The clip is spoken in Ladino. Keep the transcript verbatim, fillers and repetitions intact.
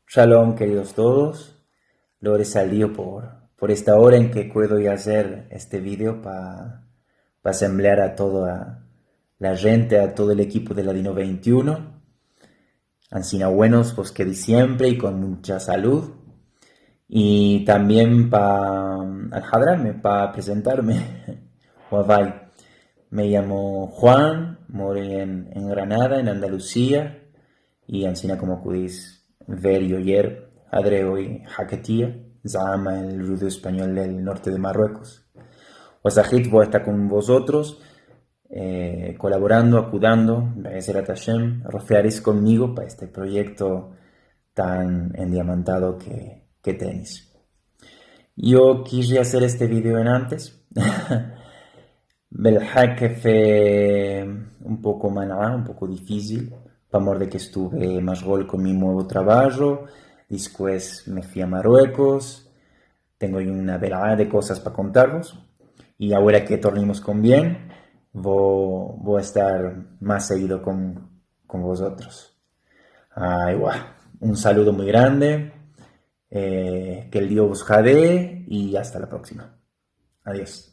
Shalom, keridos todos. Lo resalio por, por esta ora en ke puedo azer este video pa, pa asemblear a toda la djente, a todo el ekipo de Ladino vente i uno. Ansina buenos vos kedi siempre i kon muncha salud. I tambien pa, mm, alhadrarme, pa prezentarme. Wavay. Me yamo Juan, mori en, en Granada, en Andalusia, i ansina komo pudis ver i oyer, adre oy Haketia, zama el djudeo-espanyol del norte de Marruekos. Wazahit, vo a estar kon vozotros, eh, kolaborando, ayudando, Be'ezrat Ashem, rofiaris konmigo pa este proyekto tan endiamantado ke, ke tenis. Yo kiji azer este video en antes. Belhak ke fue un poko man'a, un poko difisil, pa mor de ke estuve mashgul kon mi muevo travajo, despues me fui a Marruekos, tengo una velada de kozas pa kontarvos, i agora ke tornimos kon bien, vo, vo a estar mas seguido kon, kon vozotros. Ay, wah. Un saludo muy grande, eh, ke el Dio vos hadee i asta la proksima. Adios.